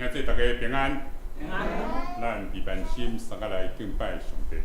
兄弟大家平安。平安。咱彼班心，三个來敬拜上帝。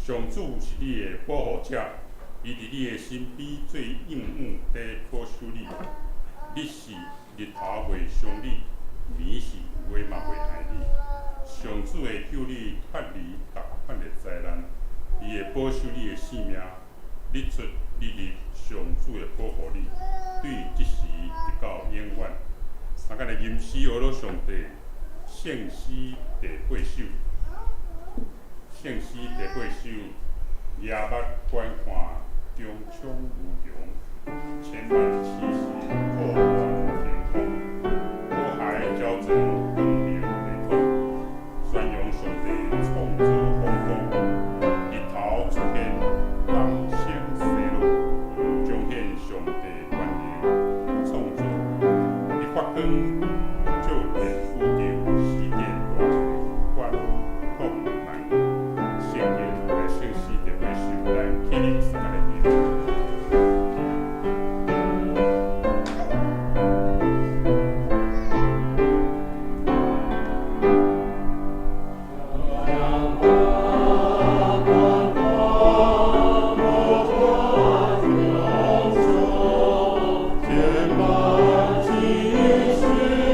上主是你的保護者，伊佇你的身邊做應允地保守你。日時日頭袂傷你，暝時月嘛袂害你。上主會救你脫離逐款的災難，伊會保守你的性命。日出日入，上主會保護你，對這時直到永遠。三個來吟詩學了上帝，聖詩第八首。聖詩第八首，舉目觀看，長槍無窮，千萬騎士浩瀚天空，苦海澆灌，光明地土，宣揚上帝創造風光，日頭出現，東升西落，彰顯上帝權能創造，伊發光照遍宇宙，施展大能，觀看萬物。聖經來聖詩第八首，來起立三個來念。千萬騎士。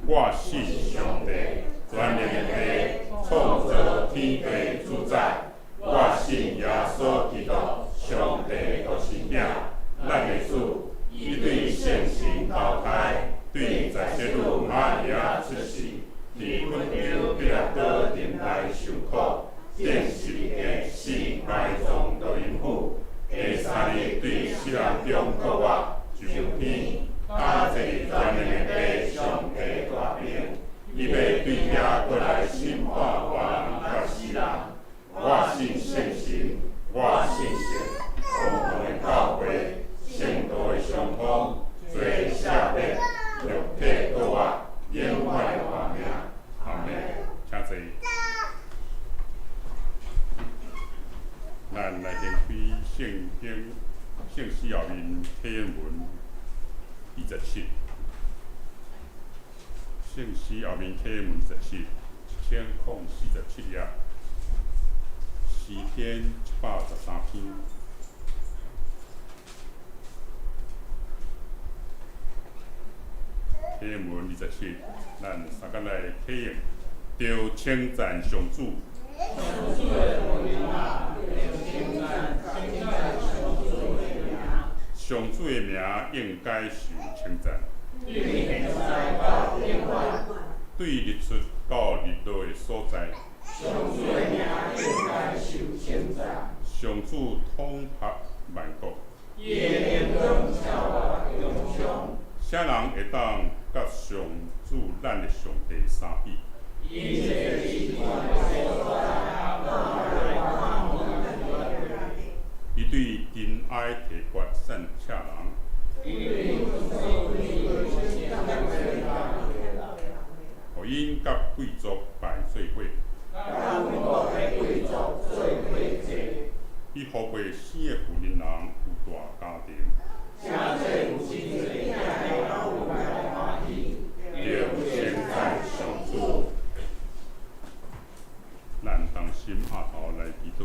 我信上帝，全能的父，創造天地主宰。我信耶穌基督，上帝獨生囝，咱的主，伊對聖神投胎，對十七女瑪利亞出世，佇本丟彼拉多忍耐受苦，釘十字架死埋葬落陰府，第三日對死人中復活，上天，搭坐佇全能的父上帝大爿，伊欲對遐閣來審判活人佮死人。我信聖神，我信聖公同的教會，聖徒的相通，罪赦免，肉體復活，永遠的活命。阿門。請坐。咱來掀開聖經聖詩後面啟應文27，聖詩後面啟應文二十七，1047頁，詩篇113篇。啟應文27，咱三個來啟應，著稱讚上主。上主的名應該受稱讚。對日出到日落的所在。上主統合萬國。啥人會當佮上主咱的上帝相比？伊對低矮提拔散赤人，予𪜶佮貴族排做伙。伊予未生的婦人有大家庭。著稱讚上主，咱同心合頭來祈禱。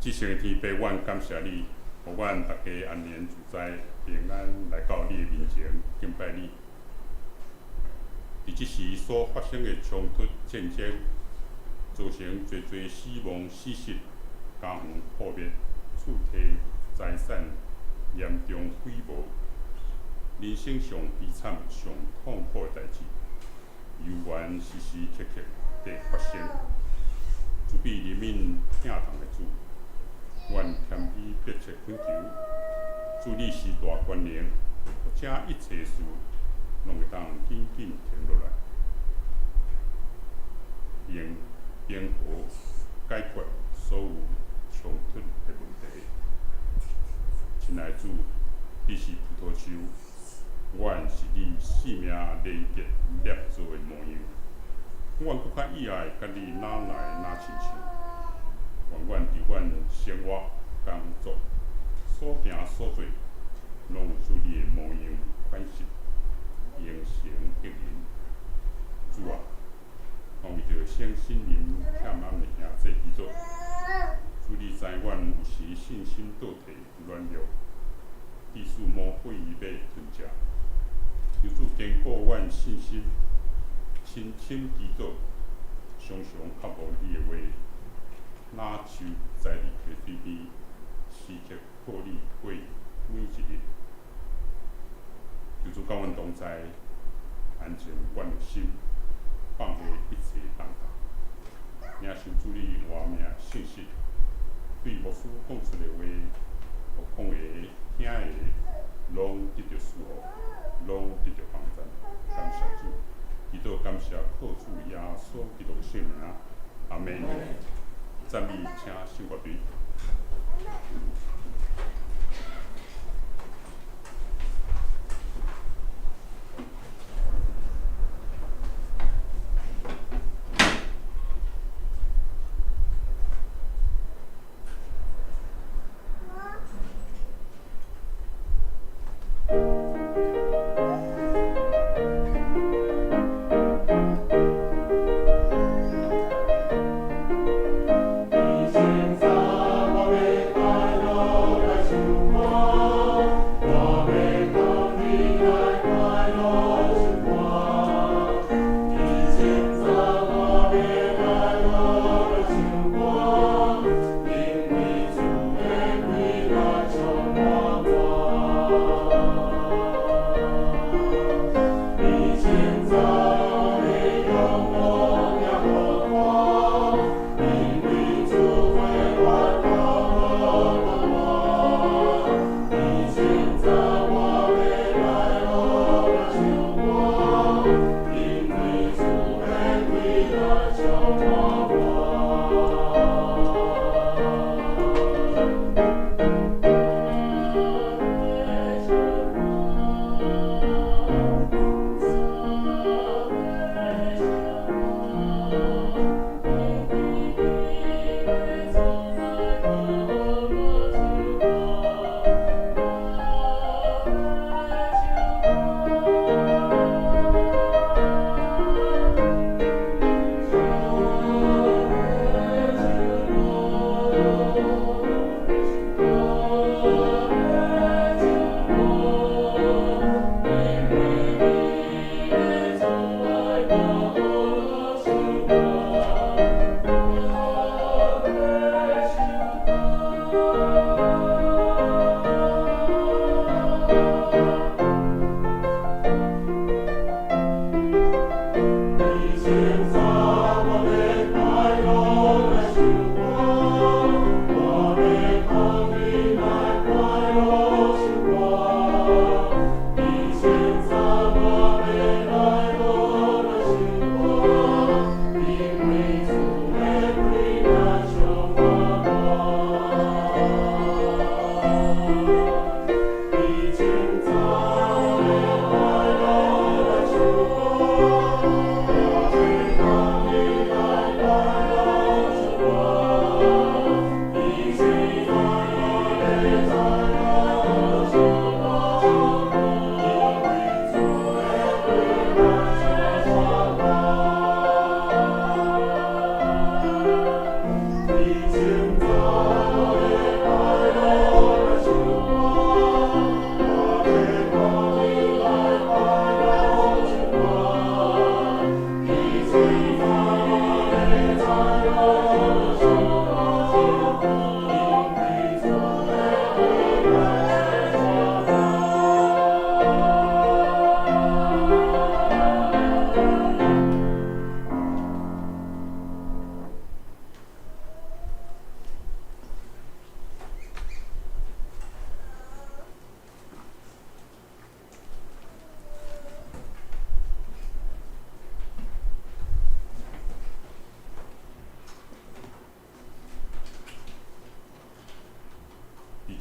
至聖的天父，阮感謝你，予阮逐家安然自在、平安來到你的面前敬拜你。佇這時所發生的衝突戰爭，造成濟濟死亡、死失、家園破滅、厝體財產嚴重毀無，人生上悲慘、上痛苦的代誌，猶原時時刻刻佇發生。慈悲憐憫疼痛的主，阮謙卑迫切懇求，主你是大權能，這一切事攏會當緊緊停落來，用平和解決所有衝突的問題。親愛的主，你是葡萄樹，阮是你性命連結捏造的模樣。阮閣較意愛佮你若來若親像，願阮佇阮生活、工作、所行所做，攏有主你的模樣款式，形成一人。主啊，我為著聖心靈欠暗的兄弟祈禱，主你知阮有時信心倒退、軟弱，致使魔鬼欲吞食。求主堅固阮信心，深深祈禱，常常渴慕你的話，若樹栽佇溪水邊，時刻顧你過每一日。求主佮阮同在，安靜阮的心，放下一切重擔，領受主你活命信息，對牧師講出的話，予講的、聽的，攏得著祝福，攏得著幫助。感謝主，祈禱感謝靠主耶穌基督的聖名，阿門。讚美，請聖樂隊。現在。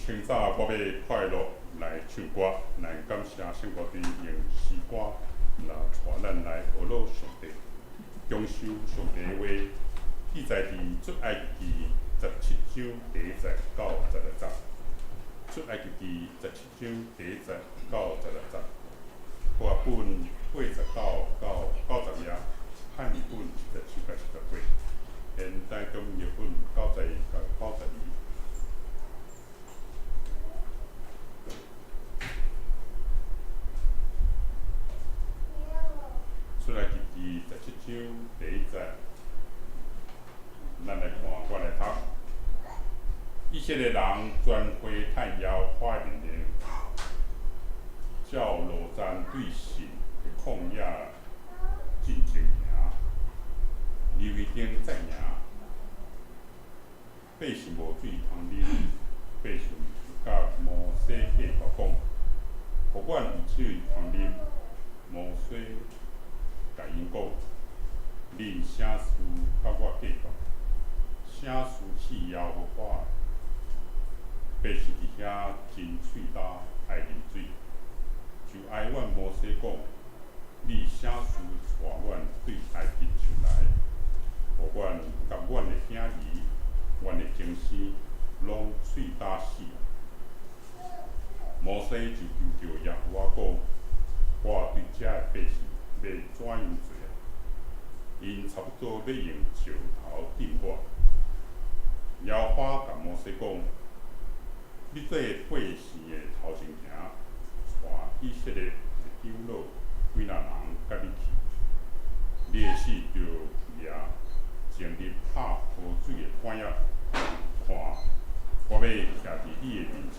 清早我欲快樂來唱歌，來感謝聖歌隊用詩歌來帶咱來學樂上帝，享受上帝的話，記載佇出埃及記十七章第一節到十六節。出埃及記十七章第一節到十六節，和合本89到90頁，漢語本77到78，現代中譯本91到92。出埃及記十七章第一節，咱來看，我來讀。以色列人全會趁耶和華的命令，照路程對汛的曠野進前行，利未丁再行，百姓無水通啉，百姓就佮摩西計較講：予阮有水通啉。摩西共𪜶講：恁啥事佮我計較？啥事試耶和華？百姓佇遐真喙焦，愛啉水，就哀怨摩西講：你啥事帶阮對埃及出來，予阮佮阮的囝兒、阮的前生攏喙焦死啊！摩西就求著耶和華講：我對遮的百姓欲怎樣做啊？𪜶差不多欲用石頭擲我。耶和華共摩西講：你綴百姓的頭前行，帶以色列的長老幾若人佮你去。你的手著舉前日拍河水的桿仔，看，我欲徛佇你的面前，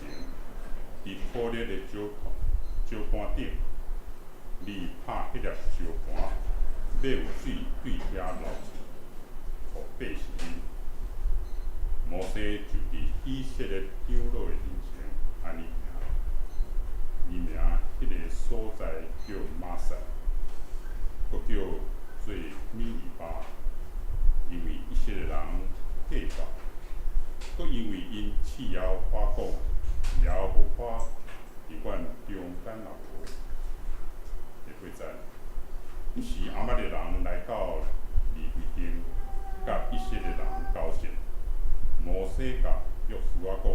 佇火熱的石盤頂，你拍彼粒石盤，欲有水對遐流出，予百姓啉。摩西就佇以色列長老的面前按呢行，伊名彼个所在叫瑪撒，閣叫做米利巴，因為以色列人計較，閣因為𪜶試耶和華講：耶和華佇阮中間若無？第八節，彼時亞瑪力人來到利非訂，佮以色列人交戰。摩西共約書亞講：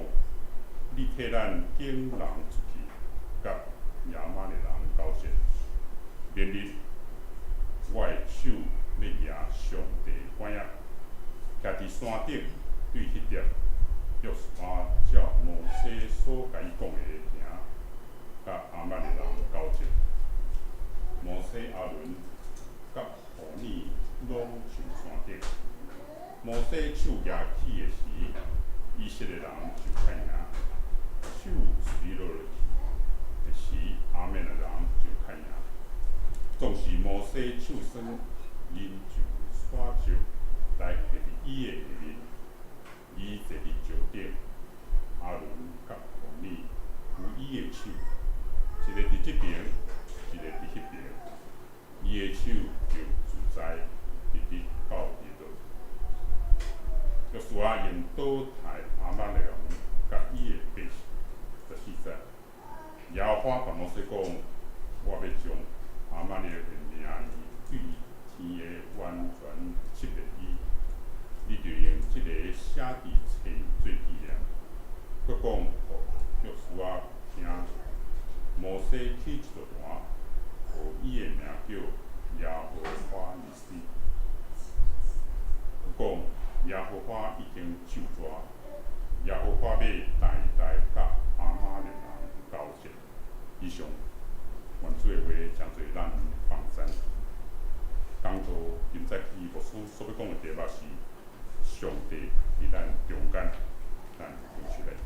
你替咱揀人出去，佮亞瑪力人交戰。明日我的手欲舉上帝的桿仔，徛佇山頂對彼粒。約書亞照摩西所共伊講的行，佮亞瑪力人交戰。摩西、亞倫佮戶珥攏上山頂。摩西手舉起的時，以色列人就較贏；手垂落去的時，亞瑪力人就較贏。總是摩西手酸，𪜶就徙石來徛佇伊的下面。伊坐佇石頂，亞倫佮戶珥扶伊的手，一个佇這爿，一个佇彼爿。伊的手就自在，直直到日落。約書亞用刀刣亞瑪力人佮伊的百姓。14節，耶和華共摩西講：我欲將亞瑪力的名對天下完全熄滅伊，你著用這個寫佇冊做紀念。閣講予約書亞聽，摩西起一座壇，予伊的名叫耶和華尼西。閣講耶和華已經咒詛，耶和華欲代代佮亞瑪力人交戰。以上，願主的話成做咱的幫贊。講道今早起牧師所欲講的題目是上帝佇咱中間，咱一齊來聽。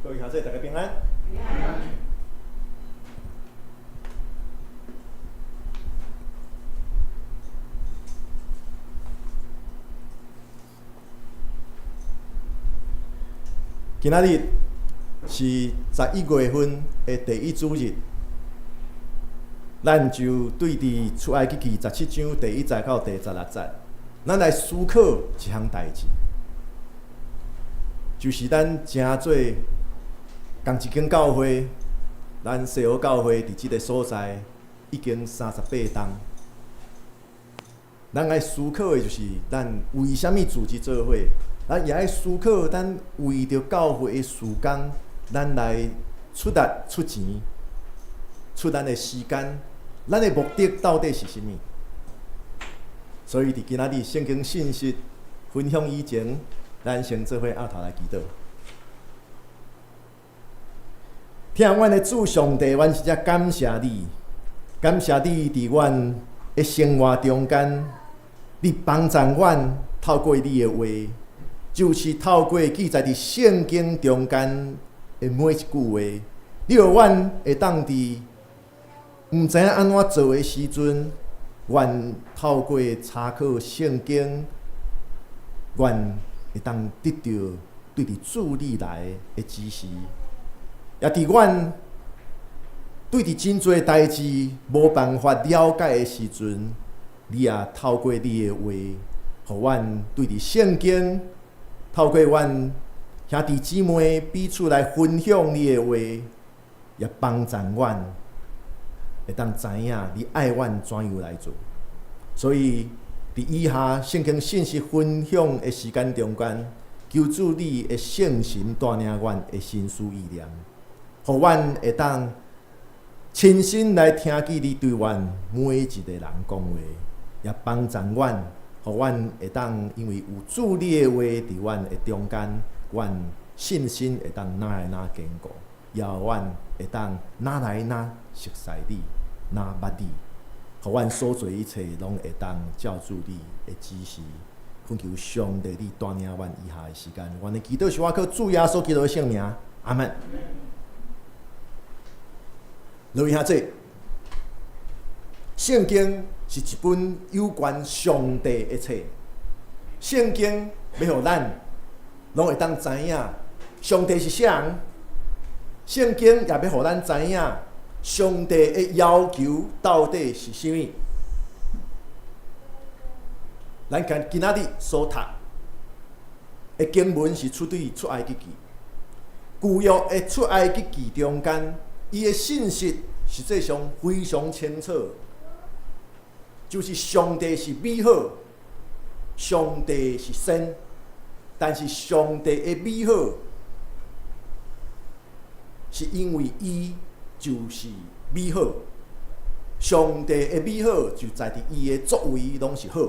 各位兄弟，大家平安。今仔日是11月份的第一主日，咱就對佇出埃及記十七章第一節到第十六節，咱來思考一項代誌，就是咱成做仝一間教會，咱西湖教會佇這个所在已經38冬。咱愛思考的就是咱為啥物組織做伙，咱也愛思考咱為著教會的事工，咱來出力出錢，出咱的時間，咱的目的到底是啥物？所以佇今仔日聖經信息分享以前，咱先做伙僫頭來祈禱。疼阮的主上帝，阮實在感謝你，感謝你佇阮的生活中間，你幫助阮透過你的話，就是透過記載佇聖經中間的每一句話，你予阮會當佇毋知影按怎做的時陣，阮透過查考聖經，阮會當得著對佇主你來的指示，也佇阮對佇真濟代誌無辦法了解的時陣，你也透過你的話，予阮對佇聖經，透過阮兄弟姊妹彼此來分享你的話，也幫助阮會當知影你愛阮怎樣來做。所以，佇以下聖經信息分享的時間中間，求主你的聖神帶領阮的心思意念，予阮會當親身來聽見你對阮每一个人講話，也幫助阮，予阮會當因為有主你的話佇阮的中間，阮信心會當愈來愈堅固，也予阮會當愈來愈熟似你，愈捌你，予阮所做一切攏會當照主你的指示。懇求上帝你帶領阮以下的時間，阮的祈禱是倚靠主耶穌基督的聖名，阿門。各位兄弟，聖經是一本有關上帝的冊，聖經欲予咱攏會當知影上帝是啥人，聖經也欲予咱知影上帝的要求到底是啥物。咱今今仔日所讀的經文是出對出埃及記，舊約的出埃及記中間，伊的信息實際上非常清楚，就是上帝是美好，上帝是善，但是上帝的美好是因為伊就是美好，上帝的美好就在佇伊的作為攏是好，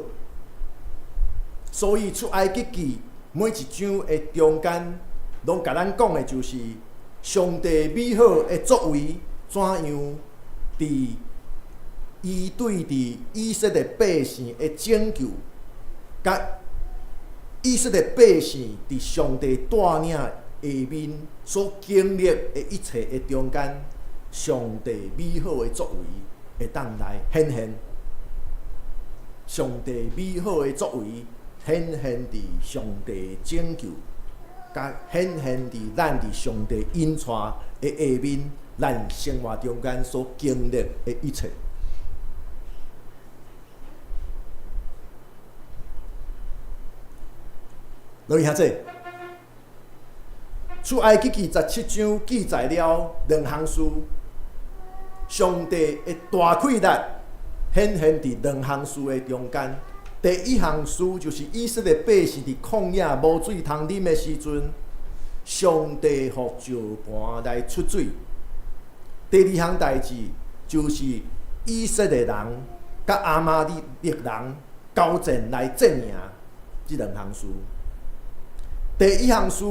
所以出埃及記每一章的中間，攏共咱講的就是上帝美好的作為怎樣佇伊對佇以色列百姓的拯救，佮以色列百姓佇上帝帶領下面所經歷的一切的中間，上帝美好的作為會當來顯現。上帝美好的作為顯現佇上帝拯救，佮顯現佇咱佇上帝引帶的下面，咱生活中間所經歷的一切。各位兄弟，出埃及記十七章記載了兩項事，上帝的大氣力顯現佇兩項事的中間。第一項事就是以色列百姓佇曠野無水通啉的時陣，上帝予石盤來出水。第二項代誌就是以色列人佮亞瑪力人交戰來戰贏這兩項事。第一項事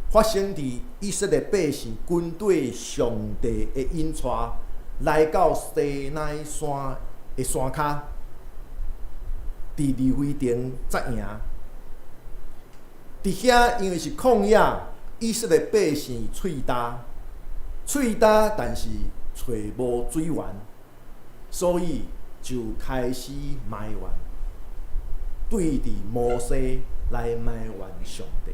發生佇以色列百姓跟綴上帝的引帶，來到西奈山的山跤，佇利非訂紮營。佇遐因為是曠野，以色列百姓喙焦，喙焦，但是揣無水源，所以就開始埋怨，對佇摩西來埋怨上帝。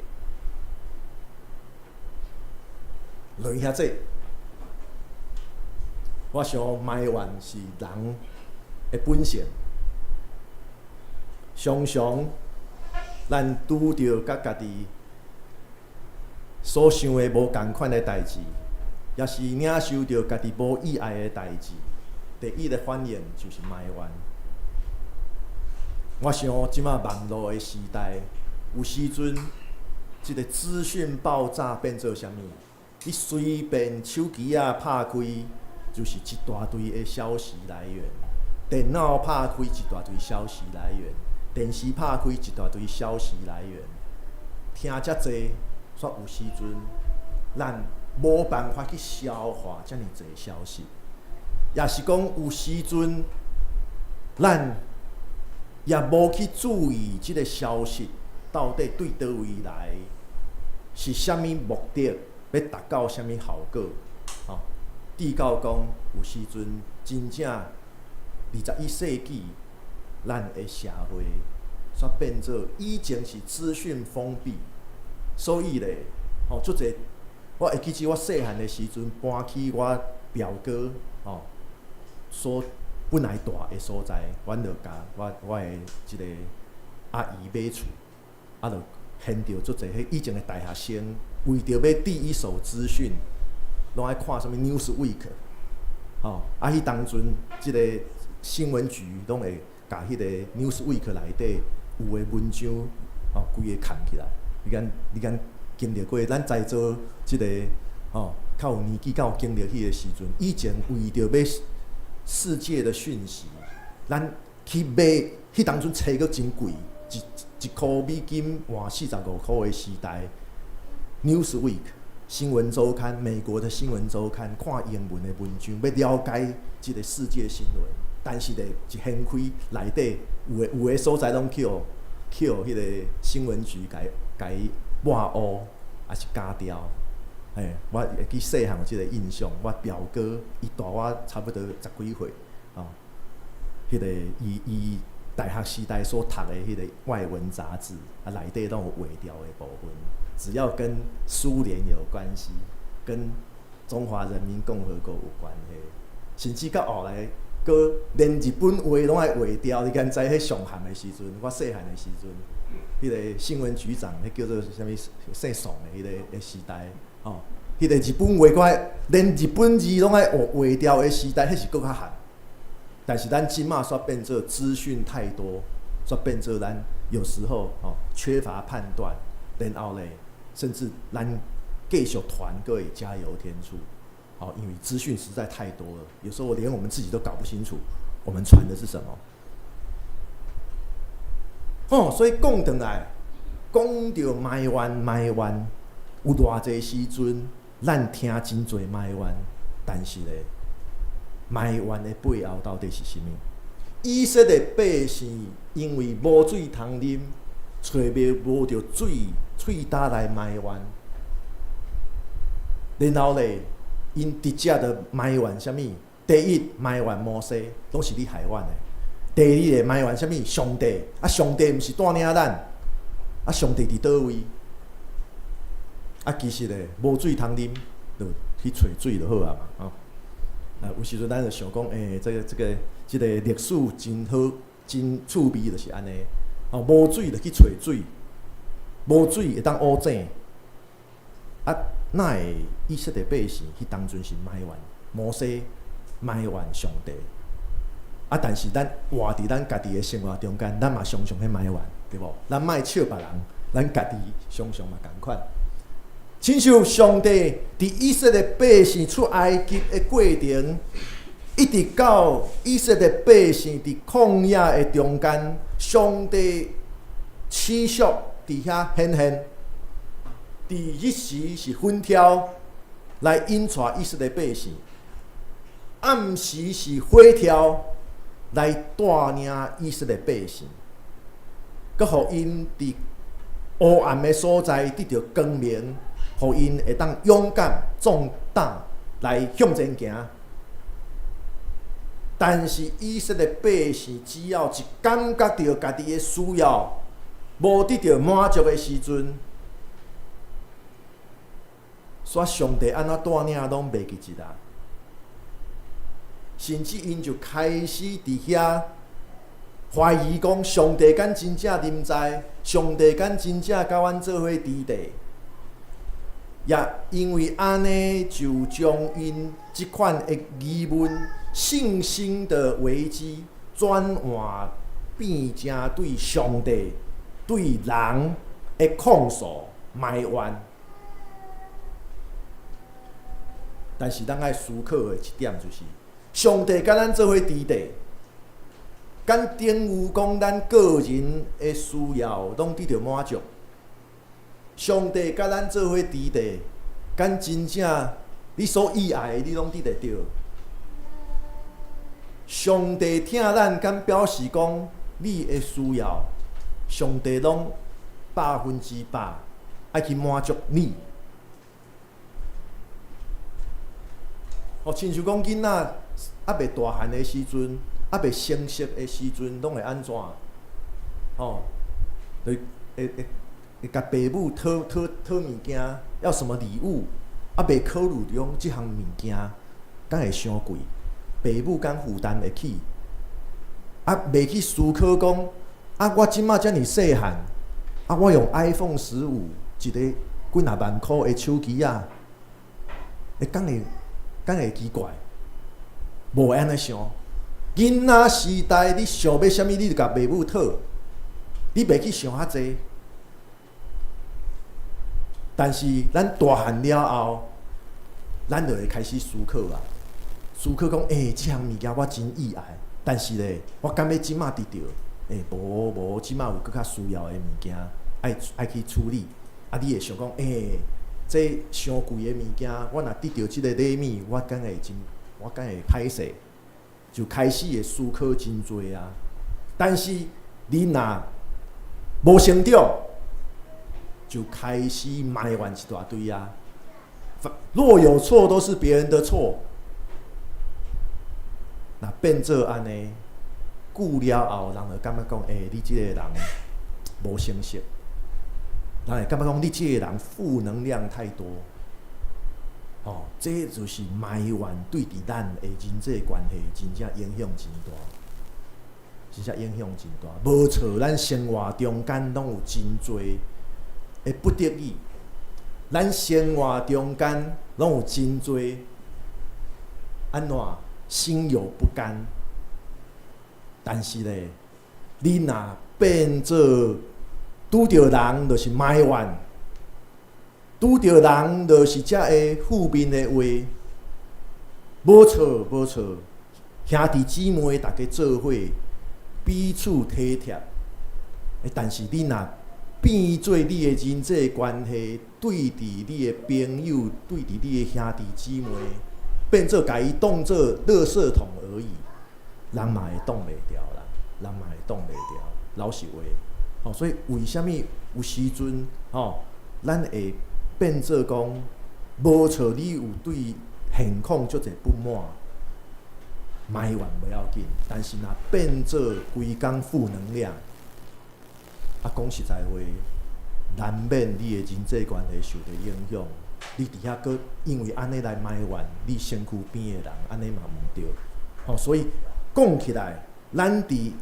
落去遐濟，我想埋怨是人的本性，常常咱拄著佮家己所想的無仝款的代誌，抑是領受著家己無意愛的代誌，第一个反應就是埋怨。我想這馬網路的時代，有時陣這个資訊爆炸變做啥物？你隨便手機仔拍開，就是一大堆的消息來源；電腦拍開一大堆消息來源；電視拍開一大堆消息來源。聽遮濟，煞有時陣咱無辦法去消化遮爾濟消息，抑是講有時陣咱也無去注意這个消息到底對佗位來，是啥物目的，欲達到啥物效果？吼，至到講有時陣真正21世紀，咱的社會煞變做以前是資訊封閉，所以咧，吼，足濟，我會記得我細漢的時陣搬去我表哥吼所本來蹛的所在，阮就共我的這个阿姨買厝，啊，就現著足濟彼以前的大學生，為著欲第一手資訊，攏愛看啥物 Newsweek，吼，啊，彼當陣這个新聞局攏會共彼个 Newsweek 內底有的文章，吼，規个崁起來。你敢經歷過？咱在座這个吼較有年紀、較有經歷彼个時陣，以前為著欲世界的訊息，咱去買，彼當陣冊閣真貴，一箍美金換45箍的時代，Newsweek 新聞週刊，美國的新聞週刊，看英文的文章，欲了解這个世界新聞。但是咧，一掀開內底有的所在攏去予彼个新聞局共伊抹烏，抑是加掉。嘿，我會記細漢有這个印象。我表哥伊大我差不多十幾歲，哦，彼个伊伊大學時代所讀的彼个外文雜誌，啊，內底攏有劃掉的部分，只要跟蘇聯有關係，跟中華人民共和國有關係，甚至到後來，閣連日本話攏愛劃掉。你敢知彼上漢的時陣，我細漢的時陣，彼个新聞局長，彼叫做啥物姓宋的彼个時代，吼，彼个日本話閣愛連日本字攏愛劃掉的時代，彼是閣較漢。但是咱這馬煞變做資訊太多，煞變做咱有時候吼缺乏判斷，然後咧，甚至咱繼續傳閣會加油添醋，吼，因為資訊實在太多了，有時候連我們自己都搞不清楚，我們傳的是什麼。吼，所以講轉來，講著埋怨埋怨，有偌濟時陣，咱聽真濟埋怨，但是咧，埋怨的背後到底是啥物？以色列百姓因為無水通啉，揣無著水，喙焦來埋怨，然後咧，𪜶直接就埋怨啥物？第一埋怨摩西，攏是你害阮的；第二个埋怨啥物？上帝啊，上帝毋是帶領咱，啊，上帝佇佗位？啊，其實咧，無水通啉，就去揣水就好啊嘛，吼。啊，有時陣咱就想講，欸，這個歷史真好，真趣味，就是按呢。哦，無水就去揣水，無水會當烏井。啊，哪會以色列百姓彼當陣是埋怨摩西，埋怨上帝？啊，但是咱活佇咱家己的生活中間，咱嘛常常去埋怨，對無？咱莫笑別人，咱家己常常嘛仝款。親像上帝佇以色列百姓出埃及的過程，一直到以色列百姓佇曠野的中間，上帝持續佇遐顯現，佇日時是雲柱來引帶以色列百姓，暗時是火柱來帶領以色列百姓，閣予𪜶佇黑暗的所在得著光明，予𪜶會當勇敢壯膽來向前行。但是以色列百姓只要一感覺著家己的需要無得著滿足的時陣，煞上帝按怎帶領攏袂記得啊！甚至𪜶就開始佇遐懷疑講，上帝敢真正臨在，上帝敢真正佮阮做伙佇咧。也因為按呢，就將𪜶這款的疑問、信心的危機轉換變成對上帝、對人的控訴、埋怨。但是咱愛思考的一點就是，上帝佮咱做伙佇咧，敢等於講咱個人的需要攏得著滿足。上帝佮咱做伙佇咧，敢真正你所意愛的，你攏得著。上帝疼咱，敢表示講你的需要，上帝攏100%愛去滿足你。哦，親像講囡仔猶未大漢的時陣，猶未成熟的時陣，攏會按怎？哦，會會會會共爸母討討討物件，要什麼禮物？猶未考慮著講這項物件敢會傷貴，爸母敢負擔會起？啊，袂去思考講，啊，我這馬遮爾細漢，啊，我用 iPhone 15一个幾若萬箍的手機仔，會敢會？敢會奇怪？無會按呢想。囡仔時代，你想欲啥物，你就共爸母討，你袂去想較濟。但是咱大漢了後，咱就會開始思考啊，思考講，欸，這項物件我真意愛，但是咧，我敢欲這馬得著？欸，無無，這馬有閣較需要的物件，愛愛去處理。啊，你會想講，欸，這傷貴的物件，我若得著這个禮物，我敢會真，我敢會歹勢，就開始會思考真濟啊。但是你若無成長，就開始埋怨一大堆啊。若有錯，都是別人的錯。若變做按呢，久了後，人就感覺講，欸，你這個人無成熟。人會感覺講，你這個人負能量太多。哦，這就是埋怨對佇咱的人際關係真正影響真大，真正影響真大。無錯，咱生活中間攏有真濟的不得已，咱生活中間攏有真濟按怎心有不甘。但是咧，你若變做拄著人就是埋怨，拄著人就是遮个負面的話，無錯無錯，兄弟姊妹逐家做伙，彼此體貼。但是你若變做你的人際關係，對佇你的朋友，對佇你的兄弟姊妹，變做共伊當做垃圾桶而已，人嘛會擋袂牢啦，人嘛會擋袂牢。老實話，吼，所以為啥物有時陣吼，咱會變做講無錯，你有對現況足濟不滿，埋怨無要緊，但是若變做規工負能量，啊，講實在話，難免你的人際關係受著影響。你佇遐閣因為按呢來埋怨你身軀邊的人，按呢嘛毋對。吼，所以講起來，咱佇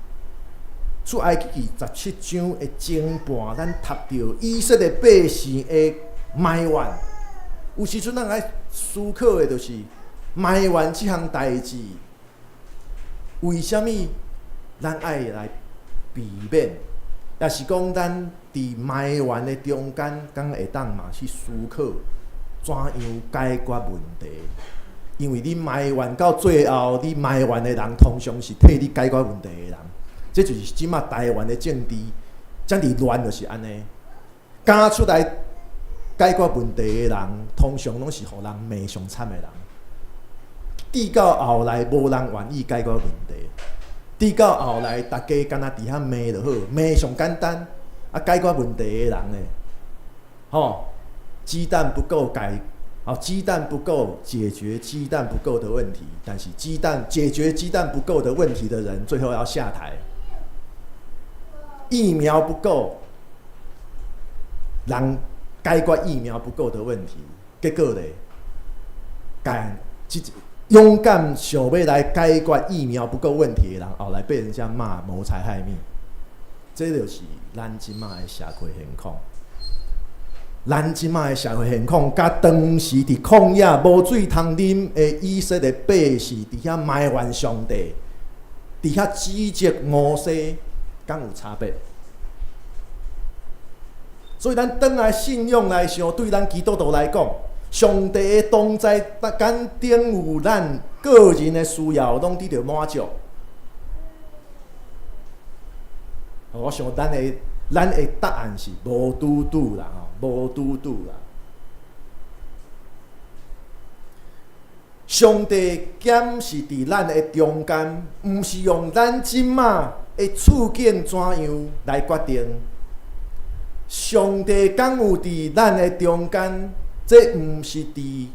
出埃及記十七章的前半，咱讀著以色列百姓的埋怨。有時陣咱愛思考的，就是埋怨這項代誌，為啥物咱愛來避免？抑是講咱佇埋怨的中間，敢會當嘛去思考怎樣解決問題？因為你埋怨到最後，你埋怨的人通常是替你解決問題的人。這就是這馬台灣的政治，遮爾亂就是按呢。敢出來解決問題的人，通常攏是予人罵上慘的人。直到後來，無人願意解決問題。直到後來，逐家干焦佇遐罵就好，罵上簡單。啊，解決問題的人呢？吼，雞蛋不夠解，哦，雞蛋不夠解決雞蛋不夠的問題，但是雞蛋解決雞蛋不夠的問題的人，最後要下台。疫苗不夠，人解決疫苗不夠的問題，結果咧，共這勇敢想欲來解決疫苗不夠問題的人，後來被人家罵謀財害命。這就是咱這馬的社會現況。咱這馬的社會現況，佮當時佇曠野無水通啉的以色列百姓，佇遐埋怨上帝，佇遐指責摩西，敢有差別？所以咱轉來信仰來想，對咱基督徒來講，上帝的同在，敢等於咱個人的需要攏得著滿足。我想咱的答案是無拄拄啦，吼，無拄拄啦。上帝敢是佇咱的中間，毋是用咱這馬的處境怎樣來決定。上帝敢有佇咱的中間，這毋是佇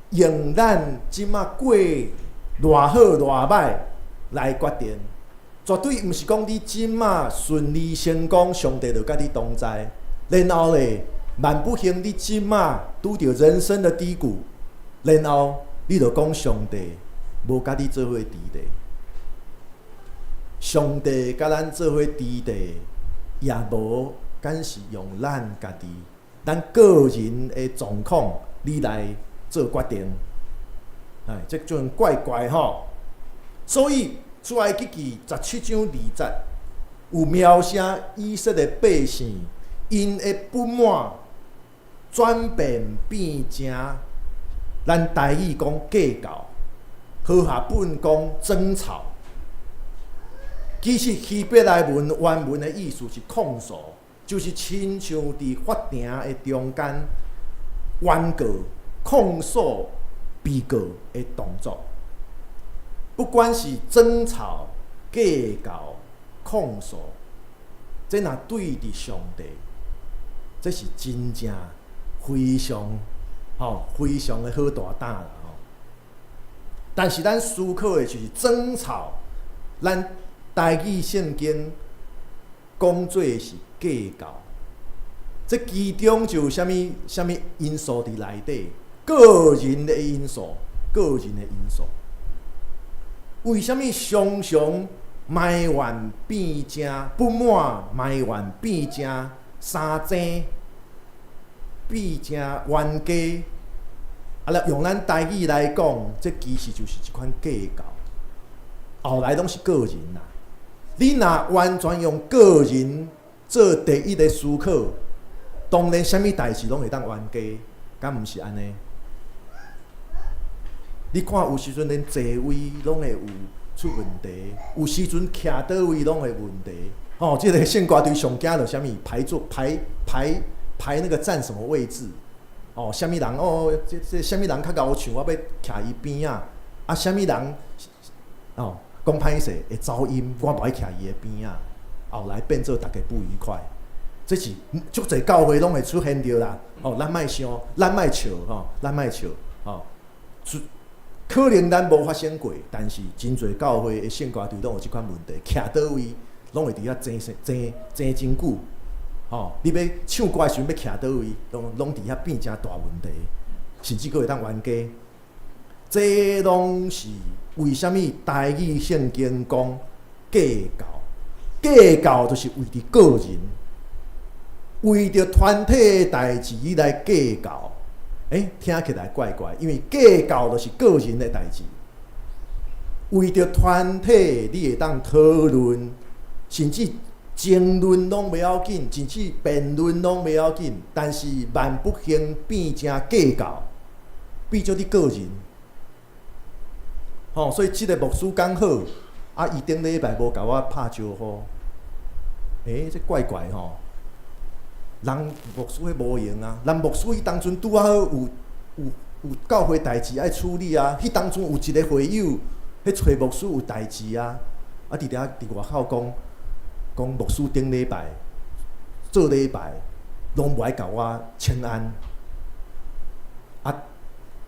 用咱這馬過偌好偌歹來決定。絕對毋是講你這馬順利成功，上帝就佮你同在。然後咧，萬不幸你這馬拄著人生的低谷，然後你就講上帝無佮你做伙佇咧。上帝佮咱做伙佇咧，也無敢是用咱家己、咱個人的狀況，你來做決定。哎，這種怪怪吼。所以出埃及記17章2節有描寫以色列百姓𪜶的不滿轉變變成咱台語講計較，和合本講爭吵。其實希伯來文原文的意思是控訴，就是親像佇法庭的中間原告控訴被告的動作。不管是爭吵、計較、控訴，這若對著上帝，這是真正非常吼非常的好大膽啦吼。但是咱思考的就是爭吵，咱台語聖經講做是計較，這其中就有啥物啥物因素佇內底？個人的因素，個人的因素。為啥物常常埋怨變成不滿，埋怨變成相爭，變成冤家？啊，用咱台語來講，這其實就是一款計較。後來攏是個人啦。你若完全用個人做第一个思考，當然啥物代誌攏會當冤家，敢毋是按呢？你看有時陣連座位攏會有出問題，有時陣徛佗位攏會問題。吼，這个聖歌隊上驚著啥物排座排排排那個佔什麼位置？哦，啥物人哦？這這啥物人較𠢕唱，我欲徛伊邊仔。啊，啥物人哦？講歹勢會走音，我無愛徛伊的邊仔。後來變做逐家不愉快。這是足濟教會攏會出現著啦。哦，咱莫想，咱莫笑吼，咱莫笑吼。可能咱無發生過，但是真濟教會的聖歌隊攏有這款問題，徛佗位攏會佇遐爭爭爭真久。吼，你欲唱歌的時陣欲徛佗位，攏攏佇遐變成大問題，甚至閣會當冤家。這攏是為啥物台語聖經講計較？計較就是為著個人，為著團體的代誌你來計較。欸，聽起來怪怪，因為計較就是個人的代誌。為著團體，你會當討論，甚至爭論攏袂要緊，甚至辯論攏袂要緊，但是萬不幸變成計較，變做你個人。吼，所以這个牧師講好，啊，伊頂禮拜無共我拍招呼，欸，這怪怪吼。人牧師彼無閒啊，人牧師彼當陣拄仔好有有有教會代誌愛處理啊，彼當陣有一个會友，彼揣牧師有代誌啊，啊，佇遐佇外口講講牧師頂禮拜做禮拜攏無愛共我請安，啊，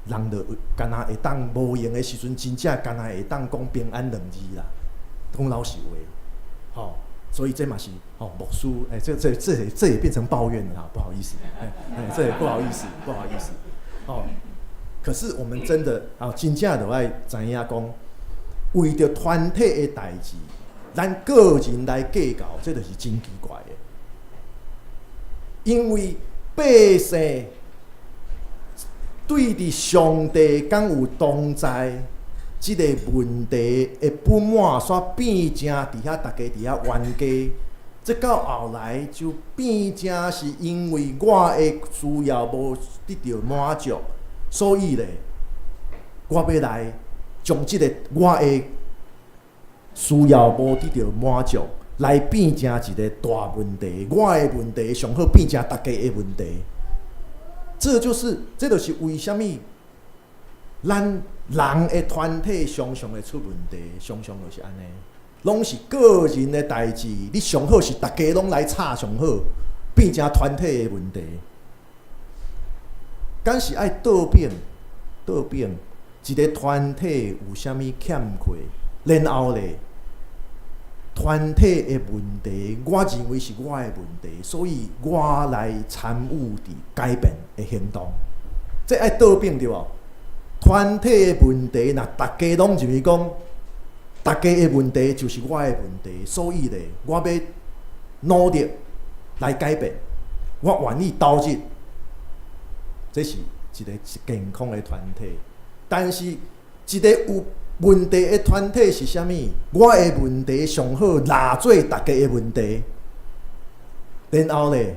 人就敢若會當無閒的時陣，真正敢若會當講平安兩字啦，講老實話，吼。所以這嘛是吼牧師，欸，這這這這也變成抱怨了哈，不好意思，欸欸，這也不好意思，不好意思，哦，可是我們真的啊，真正就愛知影講，為著團體的代誌，咱個人來計較，這就是真奇怪的。因為百姓對佇上帝敢有同在這个問題的不滿，煞變成佇遐逐家佇遐冤家。這到後來就變成是因為我的需要無得著滿足，所以咧，我欲來將這个我的需要無得著滿足，來變成一个大問題。我的問題上好變成逐家的問題。這就是，這就是為啥物咱人的團體常常會出問題，常常就是按呢，攏是個人的代誌，你上好是逐家攏來吵上好，變成團體的問題。敢是愛倒轉，倒轉一个團體有啥物欠缺，然後咧，團體的問題，我認為是我的問題，所以我來參與佇改變的行動。這愛倒轉對無？團體的問題，若逐家攏認為講，逐家的問題就是我的問題，所以咧，我欲努力來改變，我願意投入，這是一个健康的團體。但是，一个有問題的團體是啥物？我的問題上好拉做逐家的問題，然後咧，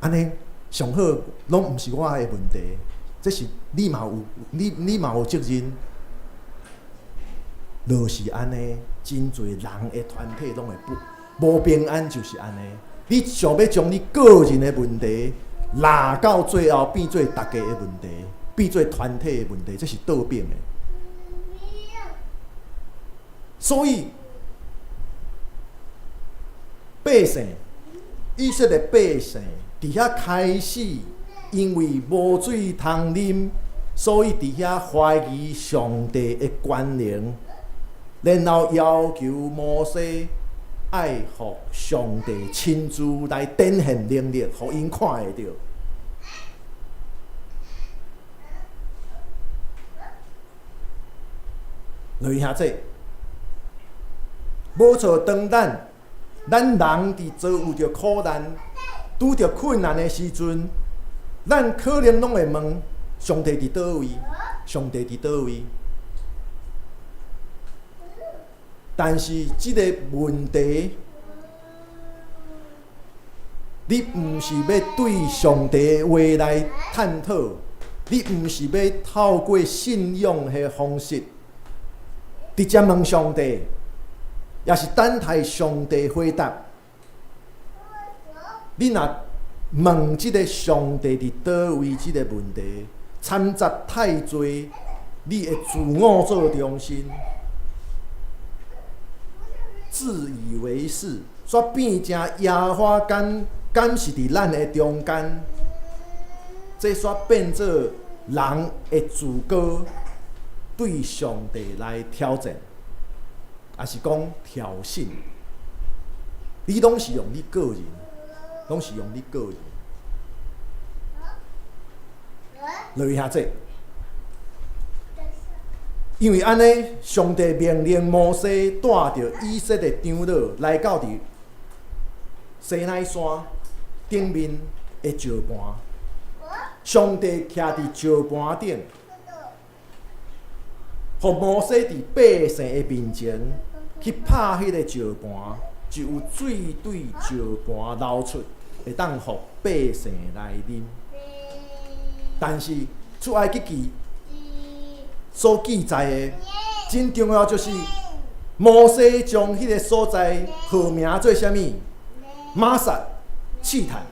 按呢上好攏毋是我的問題，這是你嘛有，你你嘛有責任。就是按呢，真濟人的團體攏會不無平安，就是按呢。你想欲將你個人的問題拉到最後變做逐家的問題，變做團體的問題，這是倒轉的。所以百姓，以色列百姓佇遐開始，因為無水通啉，所以佇遐懷疑上帝的權能，然後要求摩西愛予上帝親自來展現能力，予𪜶看會著。來兄弟，無錯，當咱咱人佇遭遇著苦難、拄著困難的時陣，咱可能攏會問上帝佇佗位？上帝佇佗位？但是這个問題，你毋是欲對上帝的話來探討，你毋是欲透過信仰的方式，直接問上帝，也是等待上帝回答。你若問這个上帝佇佗位這个問題，摻雜太濟你的自我做中心，自以為是，煞變成耶和華敢敢是佇咱的中間，這煞變做人的自高對上帝來挑戰，抑是講挑釁。你攏是用你個人，攏是用你個人。落去遐這，因為按呢，上帝命令摩西帶著以色列長老來到佇西奈山頂面的石磐，上帝徛佇石磐頂，予摩西佇百姓的面前去拍彼个石磐，就有水對石磐流出，會當予百姓來啉。但是出埃及記所記載的真重要，就是摩西將彼个所在號名做啥物？瑪撒試探，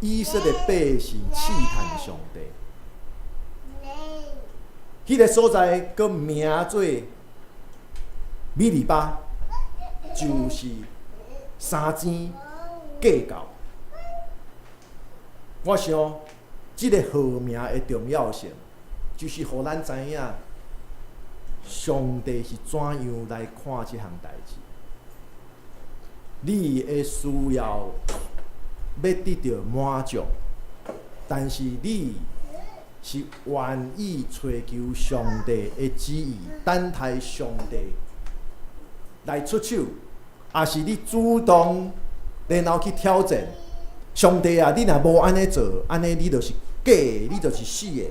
以色列百姓試探上帝。彼個所在閣名做米利巴，就是三尖計較。我想，這个號名的重要性，就是予咱知影，上帝是怎樣來看這項代誌。你的需要欲得著滿足，但是你是願意揣求上帝的旨意，等待上帝來出手，抑是你主動然後去挑戰上帝啊？你若無按呢做，按呢你就是假的，你就是死的。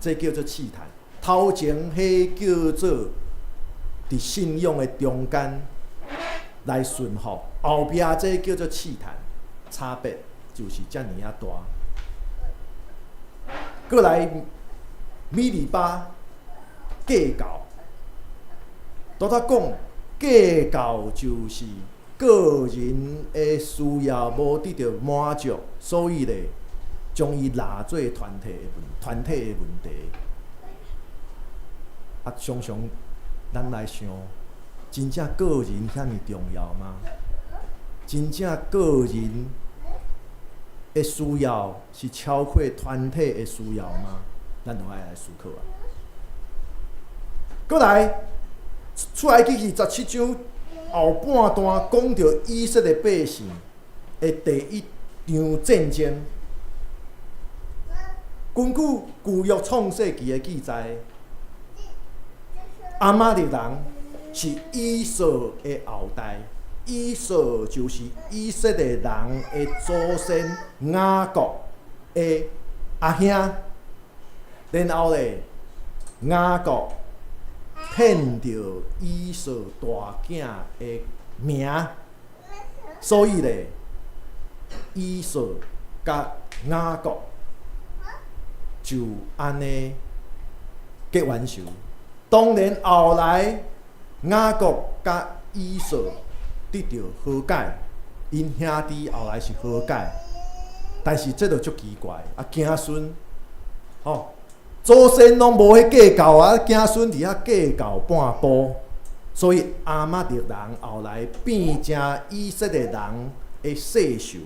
這叫做試探。頭前彼叫做佇信仰的中間來順服，後壁這叫做試探，差別就是遮爾仔大。閣來米利巴計較，拄才講計較就是個人的需要無得著滿足，所以咧將伊拉做團體的問題。啊，常常咱來想，真正個人遐爾重要嗎？真正個人的需要是超過團體的需要嗎？咱都愛來思考啊。閣來，出埃及記17章後半段講著以色列百姓的第一場戰爭。根據舊約創世記的記載，亞瑪力人是以掃的後代，以掃就是以色列人的祖先雅各的阿兄。然後咧，雅各騙著以掃大囝的名，所以咧，以掃佮雅各就按呢結冤仇。當然後來雅各佮以掃得著和解，𪜶兄弟後來是和解，但是這就足奇怪，啊，子孫吼，祖先攏無彼計較啊，子孫佇遐計較半步，所以亞瑪力人後來變成以色列人的世仇。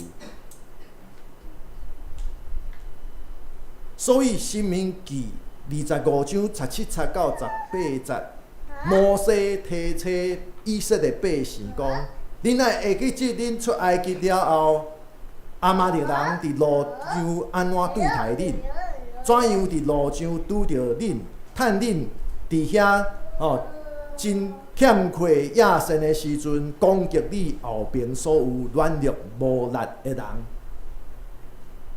所以《申命記》25章17節到18節，摩西提醒以色列百姓講：恁愛會記得，恁出埃及了後，亞瑪力人佇路上按怎對待恁？怎樣佇路上拄著恁，趁恁佇遐吼真欠缺野牲的時陣，攻擊你後邊所有軟弱無力的人。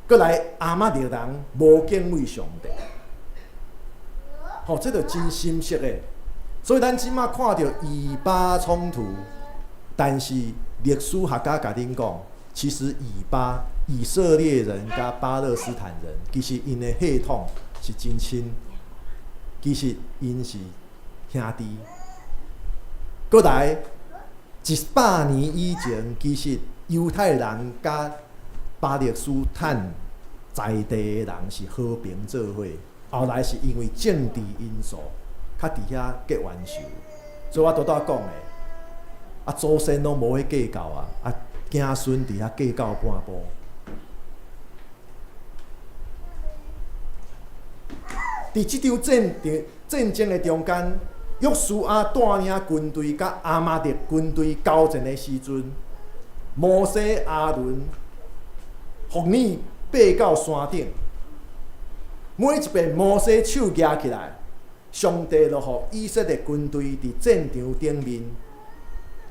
閣來亞瑪力人無敬畏上帝，吼，這就真深色的。所以咱這馬看著以巴衝突，但是歷史學家共恁講，其實以巴以色列人佮巴勒斯坦人，其實𪜶的血統是真親，其實𪜶是兄弟。閣來100年以前，其實猶太人佮巴勒斯坦在地的人是和平做伙，後來是因為政治因素，較佇遐結冤仇。所以我拄才講的，啊祖先攏無彼計較啊，啊子孫佇遐計較半步。佇這場戰爭的中間，約書亞帶領軍隊佮亞瑪力軍隊交戰的時陣，摩西、亞倫、戶珥爬到山頂，每一遍摩西手舉起來，上帝就予以色列軍隊佇戰場頂面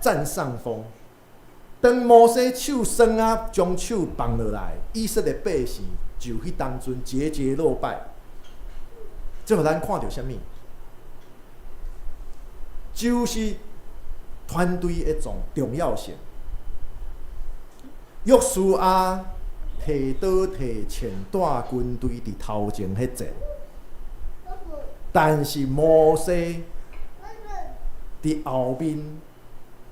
佔上風。當摩西手酸啊，將手放落來，以色列百姓就彼當陣節節落敗。這予咱看著啥物？就是團隊的重要性。約書亞提刀提槍帶軍隊佇頭前彼戰，但是摩西佇後面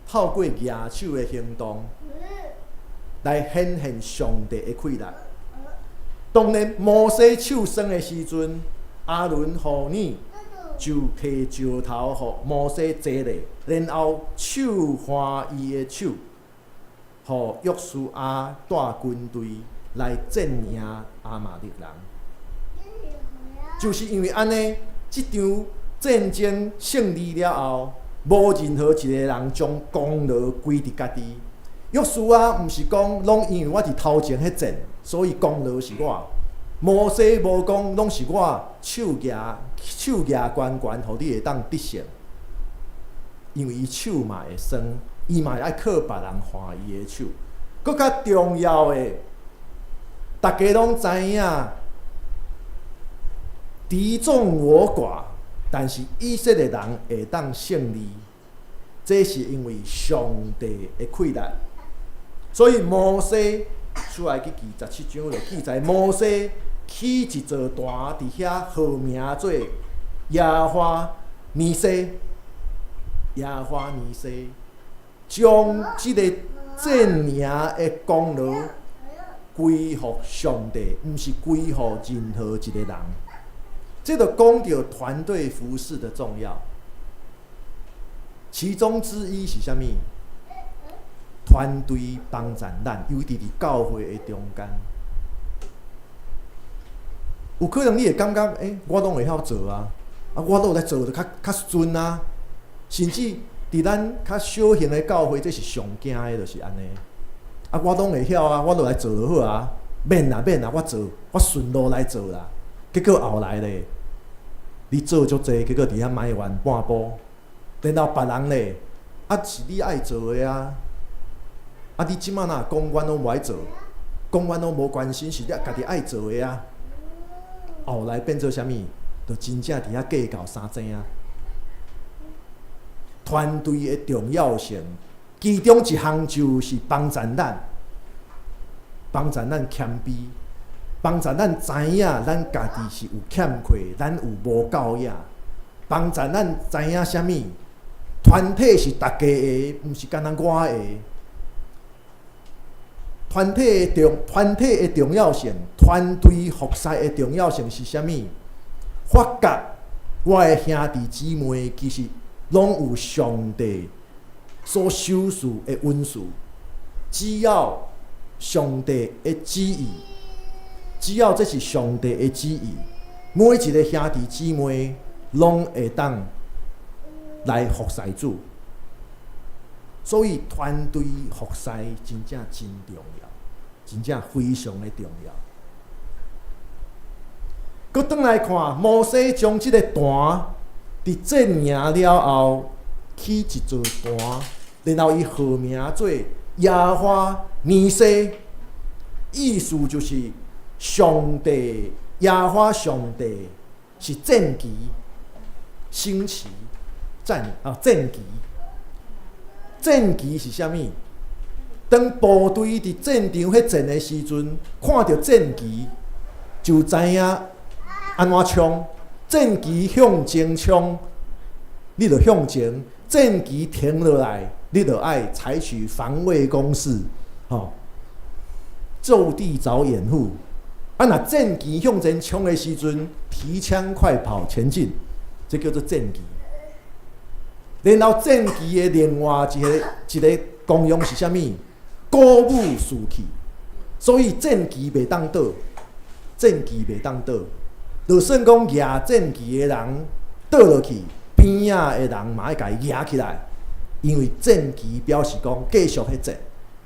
透過舉手的行動來顯現上帝的氣力。當然，摩西手酸的時陣，亞倫、戶珥就提石頭予摩西坐咧，然後手環伊的手，予約書亞帶軍隊來戰贏亞瑪力人。就是因為按呢，這場戰爭勝利了後，無任何一個人將功勞歸佇家己。約書亞毋是講攏因為我佇頭前彼戰，所以功勞是我。摩西無講，攏是我手舉手舉懸懸，予你會當得勝。因為伊手嘛會酸，伊嘛愛靠別人換伊的手。閣較重要的，逐家攏知影，敵眾我寡，但是以色列人會當勝利，這是因為上帝的氣力。所以摩西出埃及記十七章就記載，摩西起一座壇佇遐號名做耶和華尼西，耶和華尼西，將這个戰贏的功勞歸予上帝，毋是歸予任何一個人。這就講著團隊服侍的重要，其中之一是啥物？團隊幫助咱，尤其佇教會的中間，有可能你會感覺，我攏會曉做啊，啊，我攏有來做，就較較順啊。甚至佇咱較小型的教會，這是上驚的，就是按呢。啊，我攏會曉啊，我攏來做就好啊，免啦免啦，我做，我順路來做啦。結果後來咧，你做足濟，結果佇遐埋怨半晡，然後別人咧，啊是你愛做的啊。啊！你這馬若講阮攏無愛做，講阮攏無關心，是你家己愛做的啊。後來變做啥物？就真正佇遐計較三怎啊？團隊的重要性，其中一項就是幫助咱，幫助咱謙卑，幫助咱知影咱家己是有欠缺，咱有無夠額，幫助咱知影啥物？團體是大家的，毋是干焦我的。團體的重要性，團隊服侍的重要性是啥物？發覺我的兄弟姊妹其實攏有上帝所賞賜的恩賜，只要上帝的旨意，只要這是上帝的旨意，每一个兄弟姊妹攏會當來服侍主。所以團隊服侍真正真重要，真正非常的重要。閣轉來看，摩西將這个壇佇戰贏了後，起一座壇，然後伊號名做耶和華尼西，意思就是上帝，耶和華上帝是戰旗、升旗、戰啊戰旗。戰旗是啥物？當部隊佇戰場彼戰的時陣，看著戰旗就知影按怎衝。戰旗向前衝，你就向前；戰旗停落來，你就愛採取防衛攻勢，吼，就地找掩護。啊，若戰旗向前衝的時陣，提槍快跑前進，這叫做戰旗。然後戰旗的另外一個功用是啥物？鼓舞士氣。所以戰旗袂當倒，戰旗袂當倒。就算講舉戰旗的人倒落去，邊仔的人嘛愛共伊舉起來，因為戰旗表示講繼續彼戰。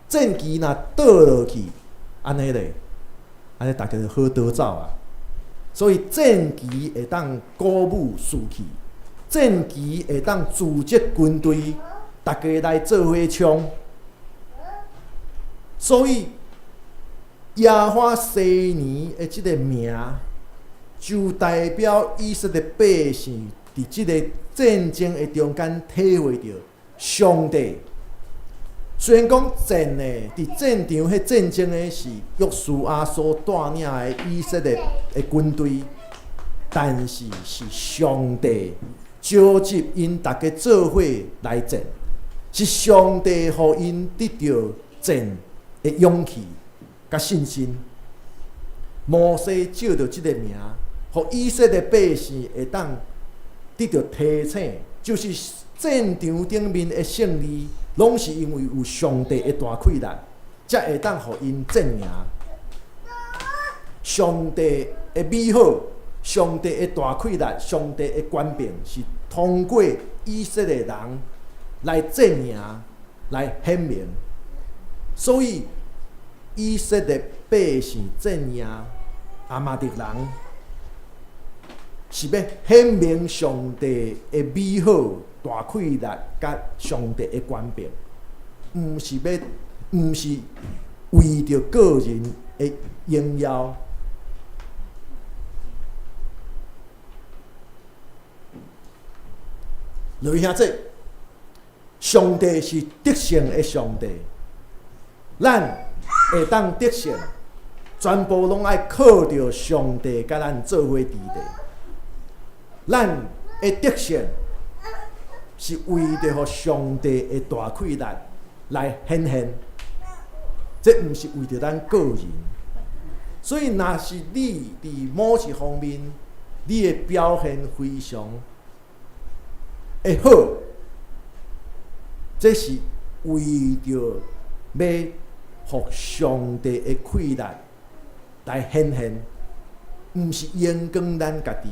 戰旗若倒落去，按呢咧，按呢逐家就好逃走啊。所以戰旗會當鼓舞士氣。戰旗會當組織軍隊，逐家來做伙衝。所以耶和華西尼的這个名，就代表以色列百姓佇這个戰爭的中間體會著上帝。雖然講戰的佇戰場彼戰爭的是約書亞所帶領的以色列的軍隊，但是是上帝召集𪜶逐家做伙來戰，是上帝予𪜶得著戰的勇氣佮信心。摩西借著這个名，予以色列百姓會當得著提醒，就是戰場頂面的勝利，攏是因為有上帝的大氣力，才會當予𪜶戰贏。上帝的美好，上帝的大氣力，上帝的權柄，是通過以色列人來戰贏，來顯明。所以以色列百姓戰贏，亞瑪力人是欲顯明上帝的美好、大氣力佮上帝的權柄，毋是為著個人的榮耀。落去兄弟，上帝是得勝的上帝，咱會當得勝，全部攏愛靠著上帝佮咱做伙佇咧。咱的得勝是為著予上帝的大氣力來顯現，這毋是為著咱個人。所以，若是你佇某一方面，你的表現非常會好，這是為著欲予上帝的氣力來顯現，毋是榮光咱家己。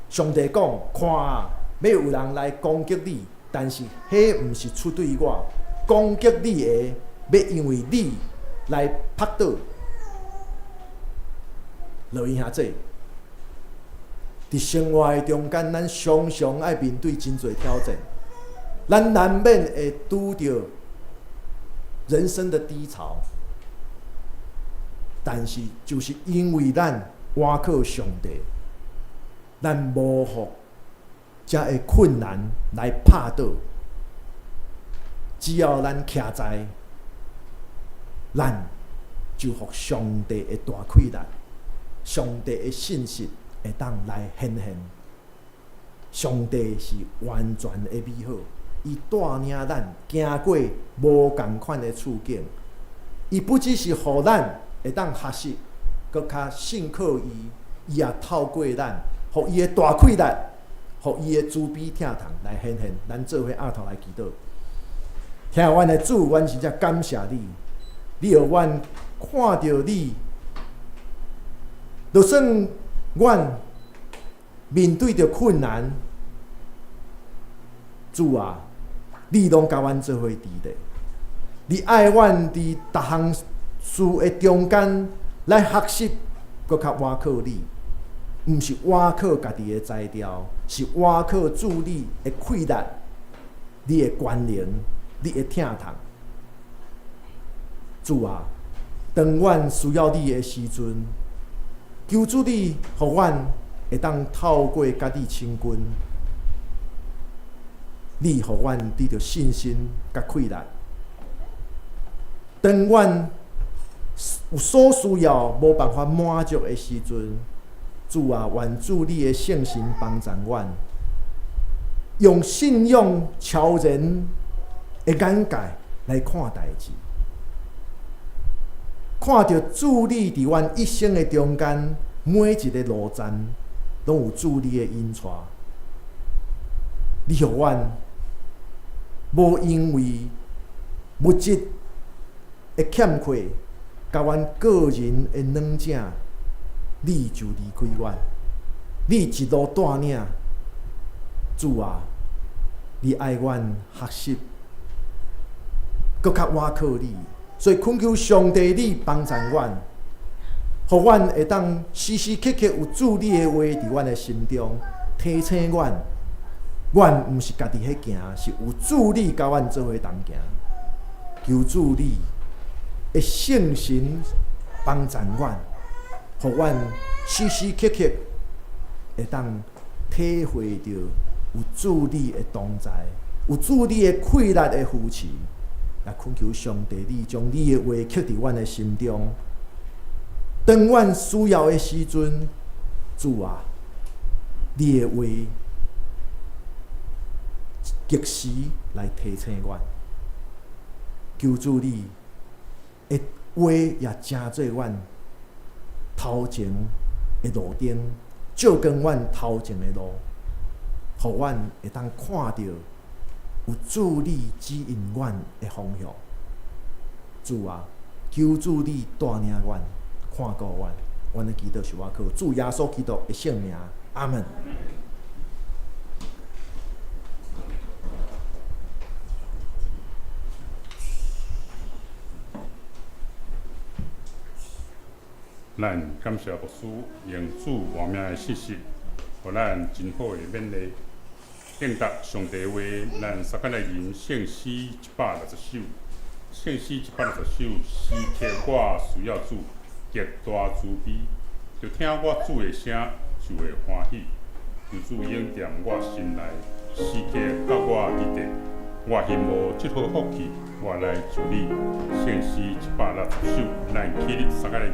上帝講：看啊，欲有人來攻擊你，但是彼毋是出對我，攻擊你的，欲因為你來仆倒。落去兄弟，佇生活的中間，咱常常愛面對真濟挑戰，咱難免會拄著人生的低潮。但是，就是因為咱倚靠上帝，咱無予遮的困難來拍倒。只要咱徛在，咱就予上帝的大氣力、上帝的信實會當來顯現。上帝是完全的美好，伊帶領咱行過無仝款的處境，伊不只是予咱會當學習，閣較信靠伊，伊也透過咱，予伊的大氣力，予伊的慈悲疼痛來顯現。咱做伙徹頭來祈禱。疼阮的主，阮實在感謝你，你予阮看著你，就算阮面對著困難，主啊，你攏共阮做伙佇咧。你愛阮佇逐項事的中間來學習，閣較倚靠你，毋是倚靠家己的才調，是倚靠主你的氣力、你的權能、你的疼痛。主啊，當阮需要你的時陣，求主你予阮會當透過佮你親近，你予阮得著信心佮氣力。當阮有所需要無辦法滿足的時陣，主啊，願主你的聖神幫助阮，用信仰超然的眼界來看代誌，看著主你佇阮一生的中間每一个路站，攏有主你的引帶。你予阮無因為物質的欠缺，佮阮個人的軟弱，你就離開阮。你一路帶領，主啊，你愛阮學習，閣較倚靠你，所以懇求上帝你幫助阮，予阮會當時時刻刻有主你的話佇阮的心中，提醒阮，阮毋是家己彼行，是有主你佮阮做伙同行。求主你的聖神幫助阮，予阮時時刻刻會當體會著有主你的同在，有主你的氣力的扶持。也懇求上帝，你將你的話刻佇阮的心中。當阮需要的時陣，主啊，你的話及時來提醒阮。求主你的話也成做阮頭前的路燈，照光阮頭前的路，予阮會當看著有主你指引阮的方向。主啊，求主你帶領阮，看顧阮，阮的祈禱是倚靠主耶穌基督的聖名，阿門。咱感謝牧師用主活命的信息，予咱真好的勉勵。應答上帝話，咱三個來吟聖詩160首。聖詩160首，時刻我需要主，極大慈悲，著聽我主的聲就會歡喜。求主恩典我心內，時刻佮我佇咧。我希望這好福氣，我來求你。聖詩160首，咱起立三個來吟。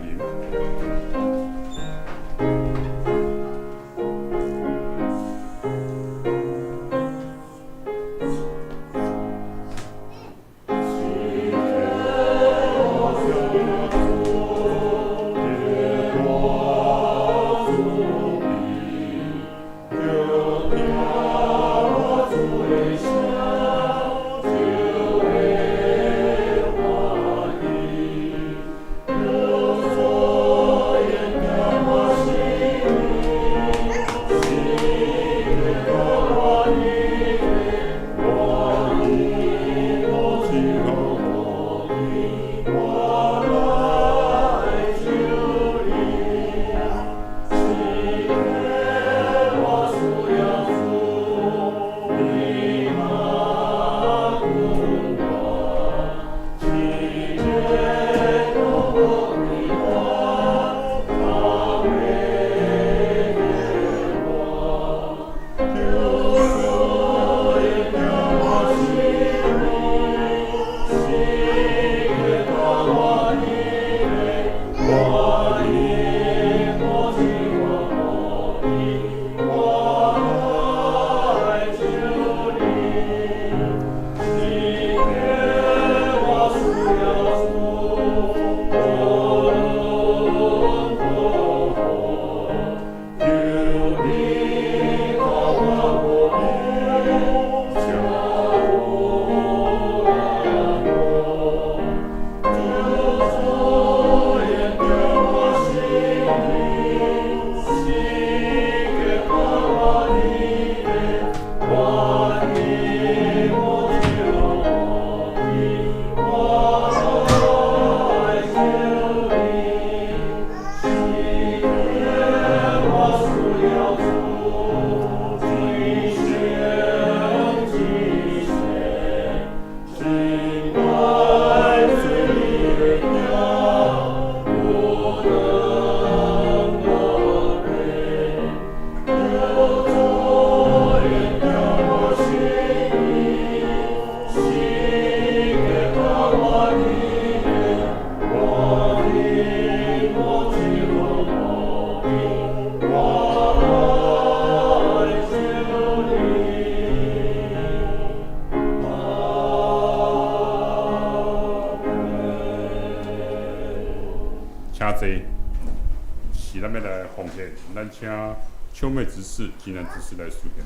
請坐，是咱欲來奉獻，咱請秋妹執事、金蘭執事來司獻。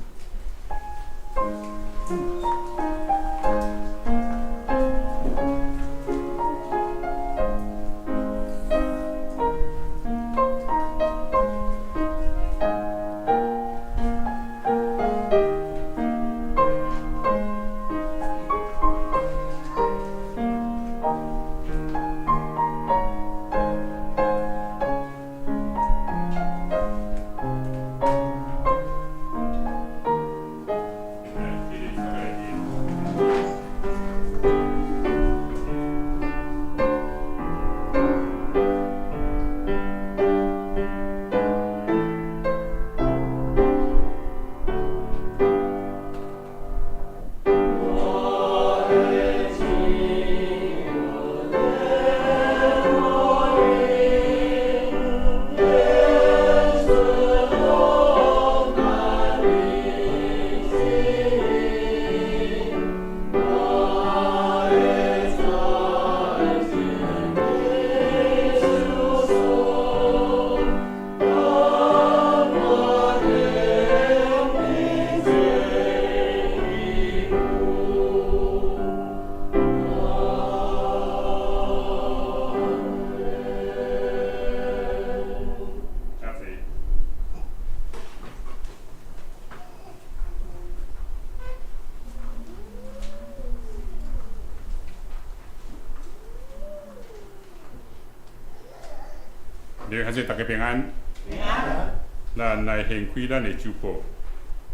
你還是大家平安。平安。咱來掀開咱的周報，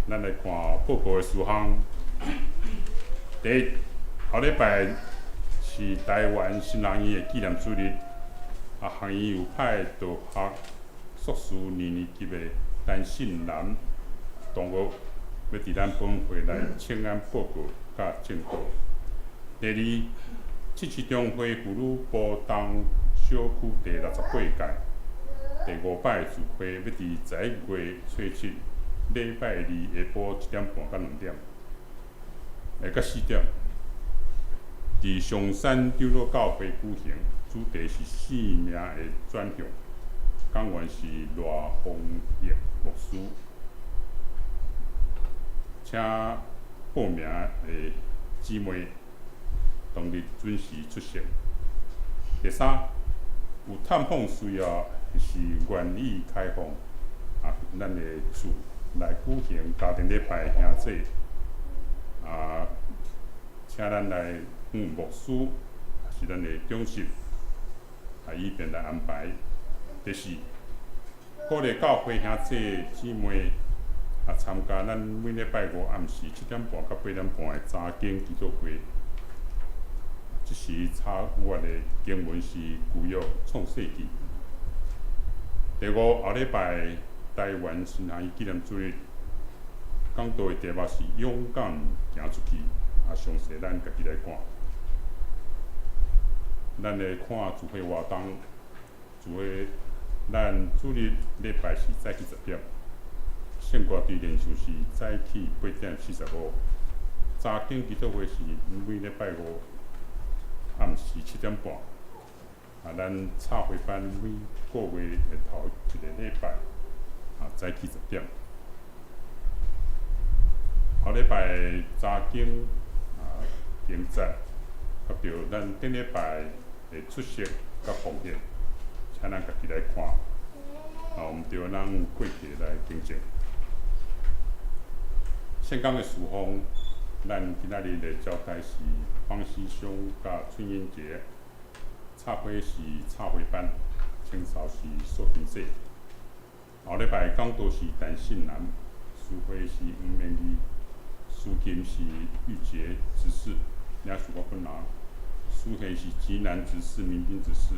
咱來看報告的事項。第一，後禮拜是台灣新學院的紀念主日，啊，學院有派道學碩士二年級的陳信南同學，欲佇咱本會來請安報告佮證道。第二，七市中會婦女埔東小區第68屆第五擺聚會，欲佇11月初7禮拜二下晡1點半到2點，下到4點，佇松山長老教會舉行，主題是生命的轉向，講員是賴宏奕牧師，請報名的姊妹當日準時出席。第三，有探訪需要，是願意開放啊，咱的厝來舉行家庭禮拜兄姊啊，請咱來向牧師，是咱的長執，啊，以便來安排。第四，鼓勵教會兄姊姊妹啊，參加咱每禮拜五暗時7點半到8點半的查經祈禱會。這時查閱的經文是舊約創世記。第五，後禮拜台灣新學院紀念主日，講道的題目是勇敢行出去。啊，詳細咱家己來看。咱來看聚會活動，聚會咱主日禮拜是早起10點，聖歌隊練習是早起8點45，查經祈禱會是每禮拜五暗時7點半。啊，咱插花班每個月的頭一個禮拜，啊，早起10點。後禮拜查經啊，經節，佮著咱頂禮拜的出席佮奉獻，請咱家己來看。啊，毋著咱過去來更正。岘港的事奉，咱今仔日的交代是方師兄佮春英姐，插花是插花班，清掃是素琴姐。後禮拜講道是陳信南，司會是黃明義，司琴是玉潔執事，也是我本人。司會是吉南執事、民兵執事，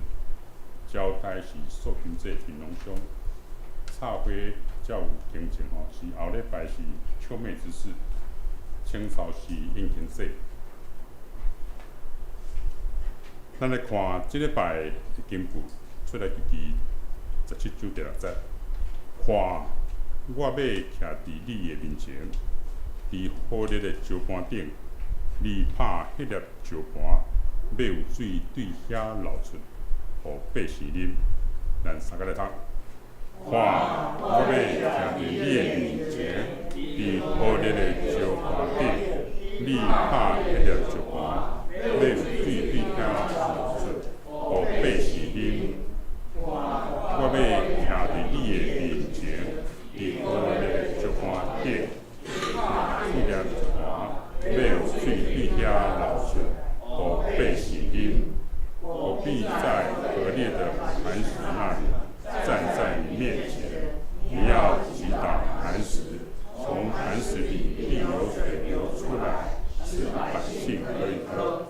交代是素琴姐、平龍兄。插花才有更正吼，是後禮拜是秋妹執事，清掃是應勤姐。咱來看這禮拜的經文，出埃及記17章第6節。看，我欲徛佇你的面前，佇火熱的石盤頂，你拍彼粒石盤，欲有水對遐流出，予百姓啉。咱三个來讀。看，我欲徛佇你的面前，佇火熱的石盤頂，你拍彼粒石盤，欲有水對遐流出，予百姓啉。我欲徛佇你的面前，佇火熱的石盤頂，彼粒石盤，欲有水對遐流出，予百姓啉。我必在割裂的磐石那裡站在你面前，你要擊打磐石，從磐石裡必有水流出來，使百姓可以喝。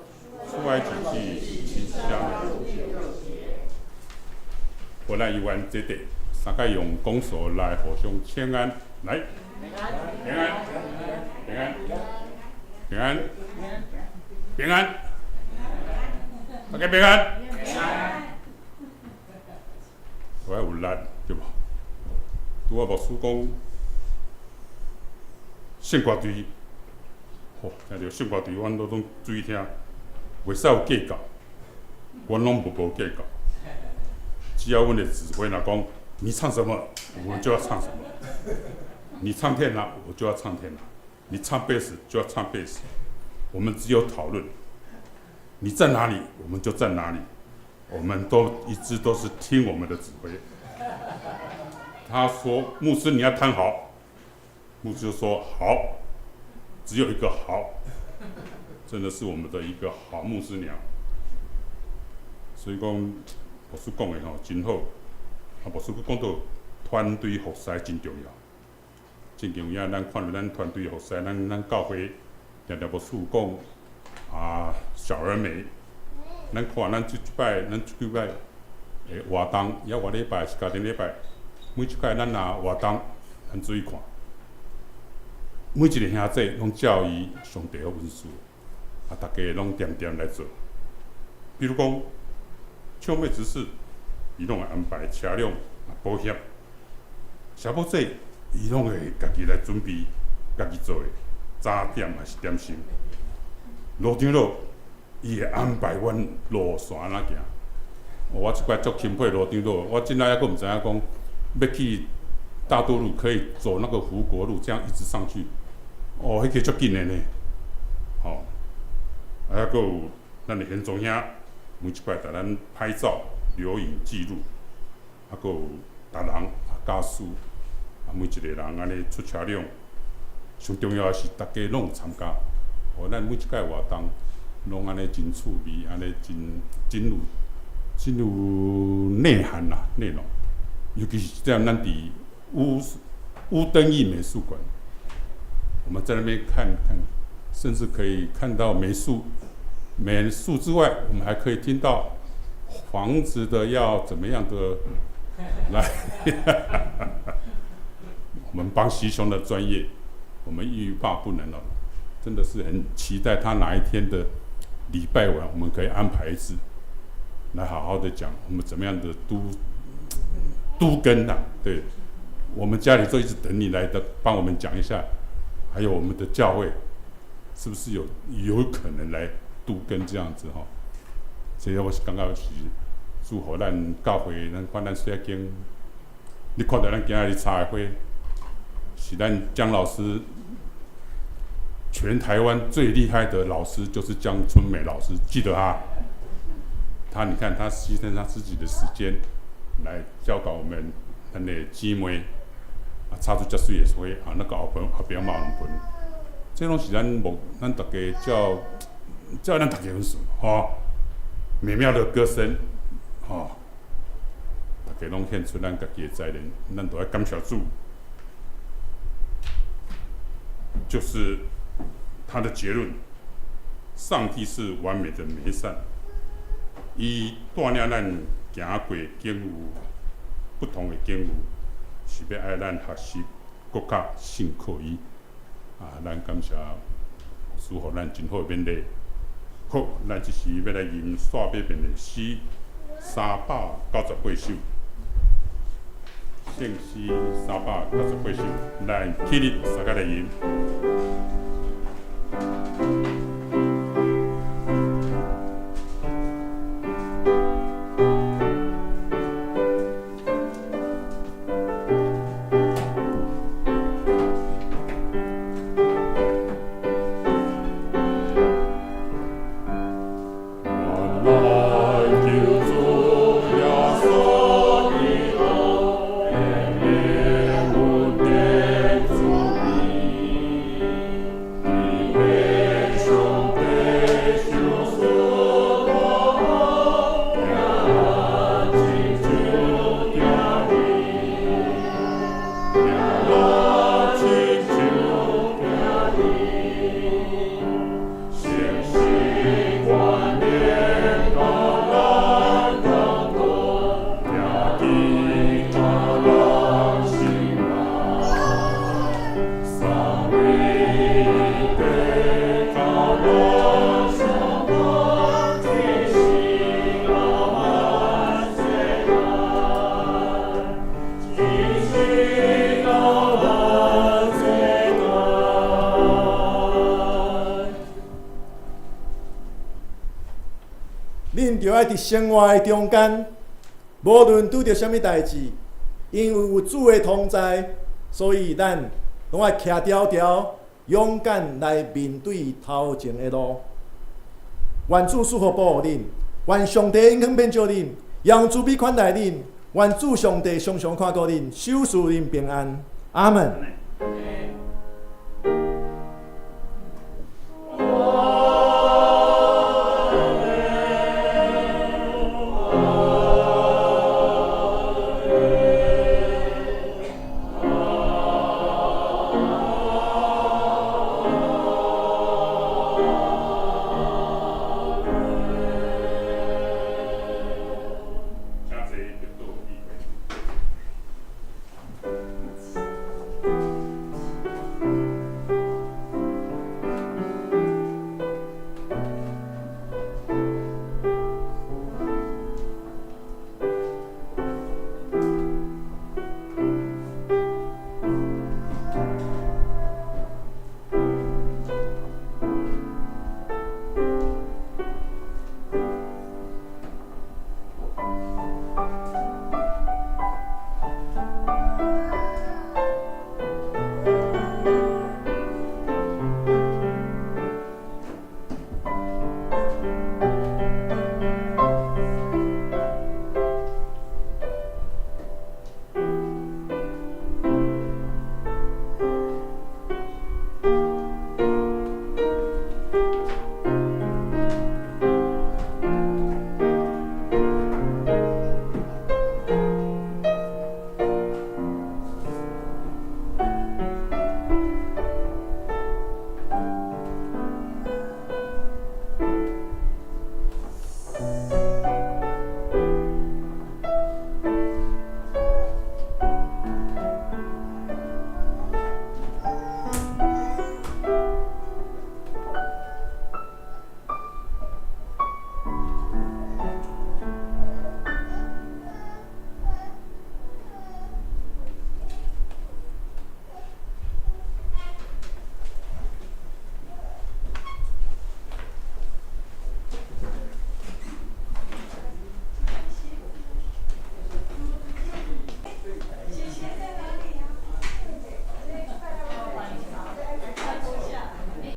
出埃及記7章9節。我來一彎這地，三擺用拱手來互相請安，來，平安，平安，平安，平安，大家平安。我有力，對無？拄仔牧師講聖歌隊，吼，聽著聖歌隊，阮攏總注意聽，袂使有計較，阮攏無計較。只要阮的指揮若講，你唱什麼，我們就要唱什麼。你唱電喇，我就要唱電喇；你唱貝斯就要唱貝斯。我們只有討論，你在哪裡，我們就在哪裡。我們都一直都是聽我們的指揮。他說：“牧師，你要彈好。”牧師就說：“好。”只有一個好，真的是我們的一個好牧師娘。所以講，牧師講的吼真好。啊，牧師閣講到團隊服侍真重要，真重要。咱看著咱團隊服侍，咱教會定定牧師有講啊，小而美。咱看咱這一擺，咱這幾擺的活動，抑外禮拜是家庭禮拜，每一擺咱若活動，咱注意看，每一個兄弟攏照伊上帝的恩賜，啊，逐家攏恬恬來做。比如講，唱美執事，伊攏會安排車輛、保險；小寶姐，伊攏會家己來準備，家己做的早點還是點心。羅長老，伊會安排阮路線按怎行。我這擺足欽佩羅長老，我這擺猶閣毋知影講，欲去大渡路可以走那個福國路，這樣一直上去。哦，彼個足緊的呢。吼，啊，猶閣有咱的賢宗兄，每一擺共咱拍照、留影記錄，啊，閣有逐人啊家屬，啊，每一個人按呢出車輛，上重要的是逐家攏有參加。哦，咱每一擺活動攏按呢真趣味，按呢真真有真有內涵啦，內容。尤其是這樣，咱佇烏烏燈藝美術館，我們在那邊看看，甚至可以看到美術。美術之外，我們還可以聽到房子的要怎麼樣的來。我們幫師兄的專業，我們欲罷不能了，真的是很期待他哪一天的禮拜晚，我們可以安排一次，來好好的講我們怎麼樣的都都更啊，對，我們家裡都一直等你來的，幫我們講一下，還有我們的教會，是不是有可能來都更這樣子吼？所以我是感覺是祝福咱教會，咱看咱細仔間，你看著咱今仔日插的花，是咱江老師，全台灣最厲害的老師就是江春美老師，記得啊。他你看他犧牲他自己的時間來教導我們咱的姊妹，啊，插出遮媠的花啊，那個後邊後邊嘛有兩盆，這攏是咱牧咱逐家照照咱逐家恩賜吼，美妙的歌聲，吼，逐家攏獻出咱家己的才能，咱都愛感謝主。就是他的結論，上帝是完美的美善，伊帶領咱行過境遇，不同的境遇，是欲愛咱學習，閣較信靠伊。啊，咱感謝主予咱真好的勉勵。好，咱這時欲來吟煞尾面的詩398首，聖詩398首，咱起立，相共來吟。恁著愛佇生活的中間，無論拄著啥物代誌，因為有主的同在，所以咱攏愛徛牢牢，勇敢來面對頭前的路。願主賜福保護恁，願上帝恩典遍照恁，用慈悲款待恁，願主上帝常常看顧恁，守賜恁平安。阿門。